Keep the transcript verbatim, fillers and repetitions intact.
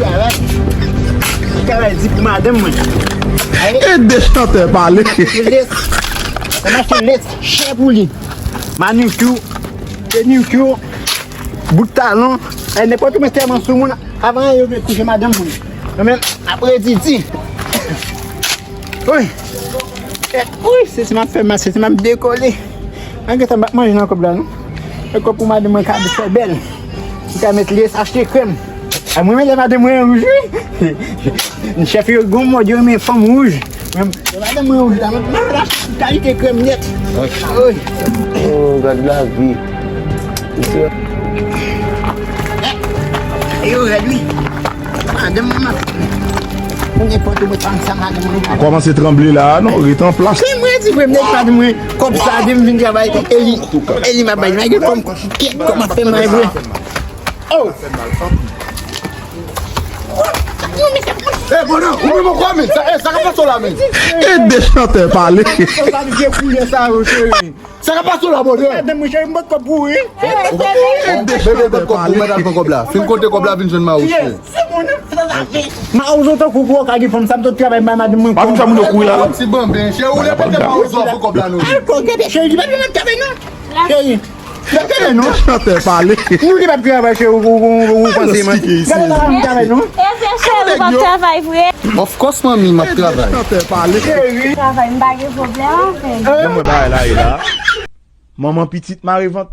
Travay. Travay di pou madanm mwen. Ede chantè pale. Lès. Mwen achte lès chè pou li. Manikir, pedikir, bout talon. E nenpòt ou mete men sou moun avan yo vin kouche madanm mwen. Mwen menm apre titi. Wi. Wi, se si m ap fè mal, se si m ap dekole. Mwen gentan bat manje nan kòb la non. E kòb pou madanm mwen ka fè bèl. Li ka met lès achte krèm. A mwen men lè madanm mwen wouj wi. Chèf yo gon mòd yo renmen fanm wouj. Mwen lè madanm mwen wouj la mwen la kalite krèm nèt. Wi. Oh, gad lavi. Yo rèd wi. Madanm mwen. Ou gen pòt ou mwen fanm sa madanm mwen. A kòmanse tranble la non, ret an plas. Se mwen di premye pa di mwen kòb sa di m vin travay e li e li m ap bay. Mwen gen kòm kèk kòm ap fè mal vre. Oh. Eh, bonè, ou menm ou kwa men, sa, eh, sa ka pase w la men. Ede chantè pale. Sa vye koulè sa yo cheri. Sa ka pase w la bonè. Madanm mwen cheri m pot kòb pou ou wi. Bebe pot kòb pou mwen al pran kòb la. Fin konte kòb la vin jwenn mari w cheri. Mawozo tankou gwo ka gen fanm sa m sot travay bay madanm mwen. Pa vin fè moun yo kouri la non. Ti banben cheri ou le pete mawozo ap pran kòb la non. Al kò gade cheri li pa vin ap travay non. Cheri. Gade non. Chantè pale. Nou li pa travay cheri ou ou ou ou panse man. Gade la m travay non. Eze cheri ou p ap travay vre. Of course manmi m ap travay. Chantè pale. Travay m pa gen pwoblèm anfen. Mwen bagay la e la. Manman pitit mare vant.